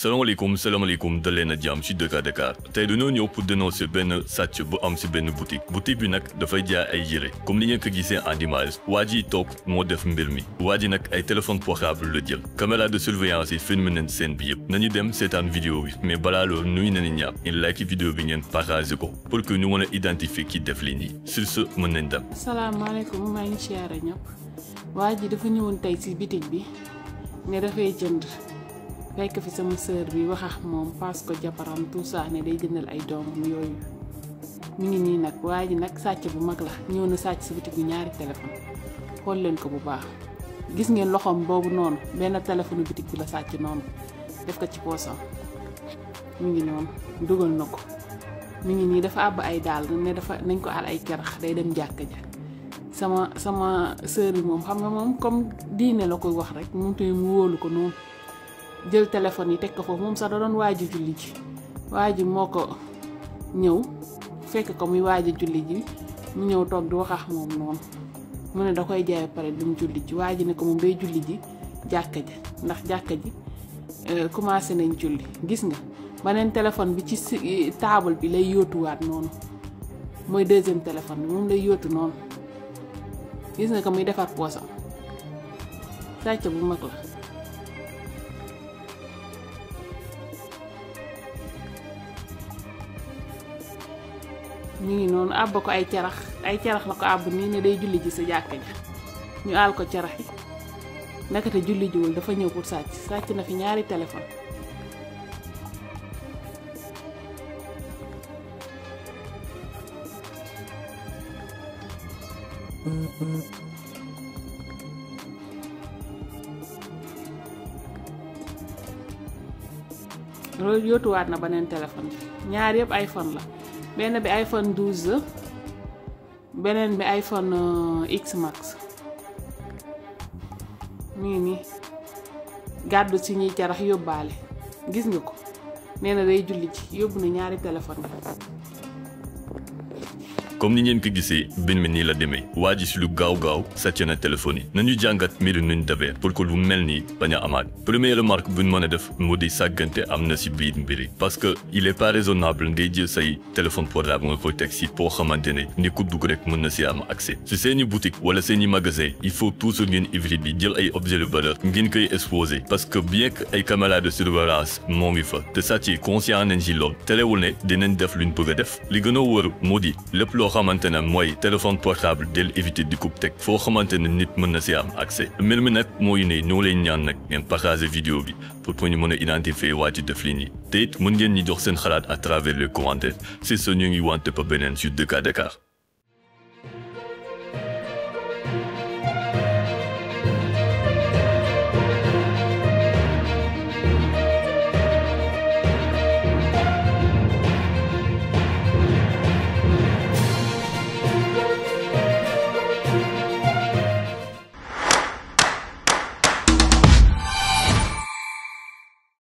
salaamaaleykum dal leen a jàmm ci Dakar tey dañoo ñëw pour dénoncer benn sàcc bu am ci benn boutique bi nag dafay jaay ay yére comme ni ngeen ko gisee en image waa ji toog moo def mbir mi waa ji nag ay téléphone portable la jël caméra de surveillance yi filmé nañ seen bi yëpp nañu dem seetaan vidéo bi mais balaa loolu nuyu nañu ñàpp ngeen like vidéo bi ngeen partagé ko pour que ñu mën a identifier ki def lii nii sur ce mën nañ dem. salaamaaleykum maa ngi siyaare ñëpp waa ji dafa ñëwoon tey ci bitig bi ne dafay jënd fekk fi sama sœur bi wax ak moom paas ko jabaram tout ça ne day jëndal ay doomam yooyu mi ngi nii nag waa ji nag sàcc bu mag la ñëw na sàcc ci bitig bi ñaari téléphone xool leen ko bu baax gis ngeen loxoom boobu noonu benn téléphone bitig bi la sàcc noonu def ko ci poosam mi ngi noonu dugal na ko mi ngi nii dafa àbb ay daal ne dafa nañ ko aal ay carax day dem jàkka ja sama sœur bi moom xam nga moom comme diine la koy wax rek moom tamit mu wóolu ko noonu jël téléphone yi teg ko foofu moom sax da doon waaju julli ji waa ji moo ko ñëw fekk ko muy waaju julli ji mu ñëw toog di wax ak moom noonu mu ne da koy jaay pare du mu julli ji waa ji ne ko moom day julli ji jàkka ji ndax jàkka ji commencé nañ julli gis nga beneen téléphone bi ci table bi lay yóotuwaat noonu mooy deuxième téléphone bi moom lay yóotu noonu gis nga ko muy defar poosam sàcc bu mag la. mi ngi noonu àbb ko ay carax la ko àbb nii ne day julli ji sa jàkka ja ñu aal ko carax yi nakate julli jiwul dafa ñëw pour sàcc na fi ñaari téléphone loolu yóotuwaat na beneen téléphone bi ñaar yëpp iPhone la benn bi iPhone 12 beneen bi iPhone X Max mi ngi nii gàddu ci ñuy carax yóbbaale gis nga ko nee na day julli ci yóbbu na ñaari téléphone comme ni ngeen ko gisee benn mi nii la demee waa ji si lu gaaw sàcc na téléphone yi nañu jàngat mbiri nuñ defee pour que lu mel nii bañ a amaat première remarque buñ mën a def moo di sàggante am na si biir mbiri parce que il est pas raisonnable ngay jël say téléphone portable nga koy teg si boo xamante ne ni ku dugg rek mën na si am accès si seeni boutique wala seeni magasin il faut toujours ngeen éviter bi jël ay objets de valeur ngeen koy exposer parce que bien que ay caméra de surveillance moo ngi fa te sàcc yi conscient nañ si lool terewul ne dinañ def luñ bëgg a def li gën a wóor moo di lépp loo xamante ne mooy téléphone portable del éviter di ko teg foo xamante ne nit mën na si am accès mbir mi nag mooy ne ñoo leen ñaan nag ngeen partager vidéo bi pour que ñu mën a identifier waa ji def lii nii te it mën ngeen ñi jox seen xalaat à travers les commentaires c'est ça ñu ngi wante pa beneen sur Dakar.